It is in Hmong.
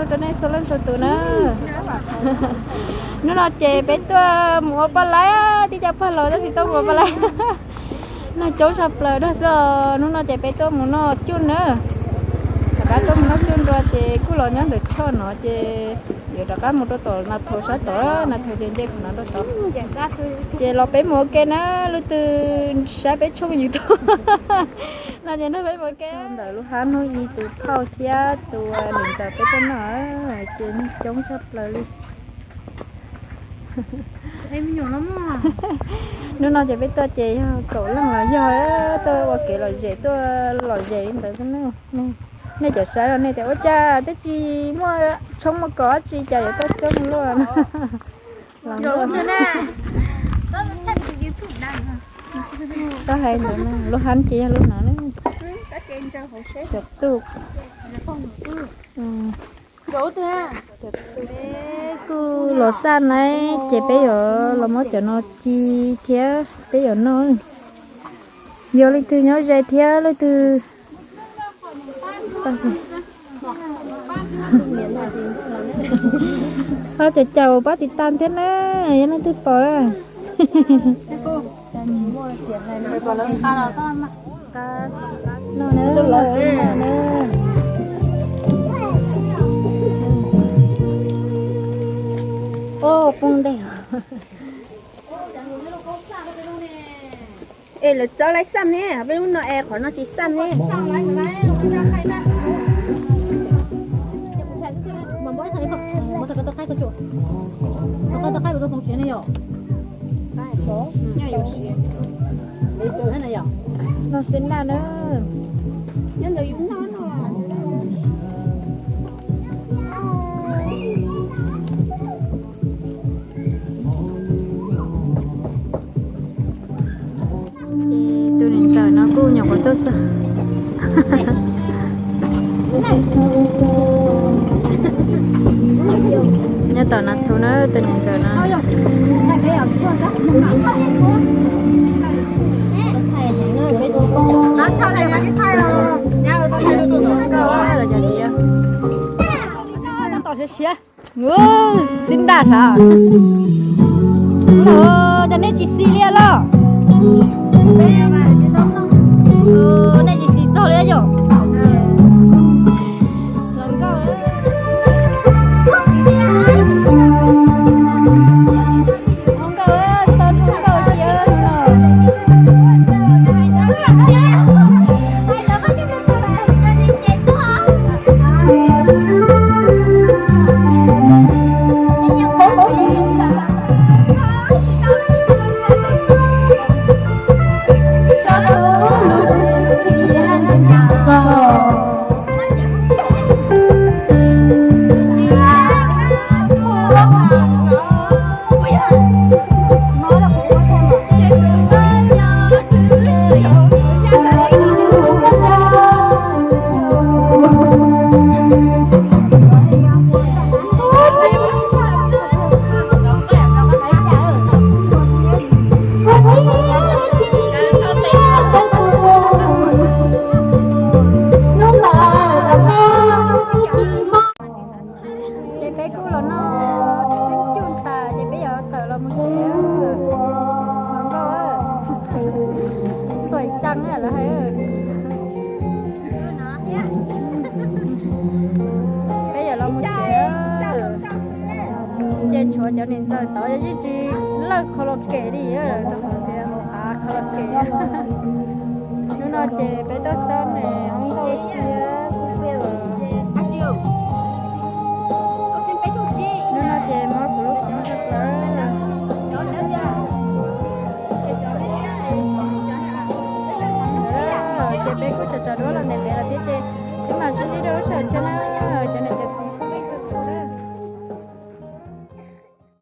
Rau nej txhua leej txhua tus na. Hnub no ces peb tuaj mus ua paj laib, tib co pog laus tab sis tuaj mus ua paj laib. Neeg coob tshaj plaws dag xwb. Hnub no ces peb tuaj mus noj cuj na. Rov qab tuaj mus noj cuj nrua ces kuj los nyob ntawm choj no ces yuav rov qab mus rau tom Nas Thaus sab tod, Nas Thaus ces nce qhov no rau tod. Ces los peb mus ua ke na, leej twg saib peb tshooj YouTube no ces nrog peb mus ua ke. Ntawm lub hab hnub i tus phauj thiab tus niam ntxawm peb tuaj noj ces neeg coob tshaj plaws li. Hnub no ces peb tuaj ces yog kaum leej los yog tuaj ua kev lom zem, tuaj lom zem li ntawd xwb na. Nej cov saib los nej tias ua cas twb tsis muaj tshoob muaj kos dab tsi cas yuav tuaj coob luaj no. Tau hais ntawd na, lub hab ces yog lub no na. Cov tuj. Peb kuj los xaj na, ces peb yuav los muab cov no ci thiab peb yuav noj. Yog leej twg nyob ze thiab leej twg, pab caum caum pab tiv tas thiab na, yog leej twg pom na. Poob ntej. Es lawv txawb laib xaj ne, peb lub no es qhov no tsis xaj ne. No xwb naj na. Ces tus niam ntxawm no kuj nyuam qhuav tuaj txog. Nyob tom Nas Thaus na, tus niam ntxawm no. Siab siab. Xib ntaj sav. Cov nej tsis xis li los? Nej tsis xis txog li yom? Hluas nkauj, tau hluas nkauj siab no. Ces peb kuj los noj xib cuj tas ces peb yuav tawm los mus tsev. Hluas nkauj, xuaim ceeb lawm hais. Peb yuav los mus tsev. Ces tshuav cov niam ntxawm tod yeej tsis lawj kho los kem li, rau qhov tias hauv av kho los kem. Hnub no ces peb tuaj txog ne, hoob nkauj siab. Hnub no ces mob kuv lub qhov muag tag plaws. Ces peb kuj tsav tsav duab los ntev ntev lawm thiab ces peb mam sib ntsib rau lub sij hawm tshiab.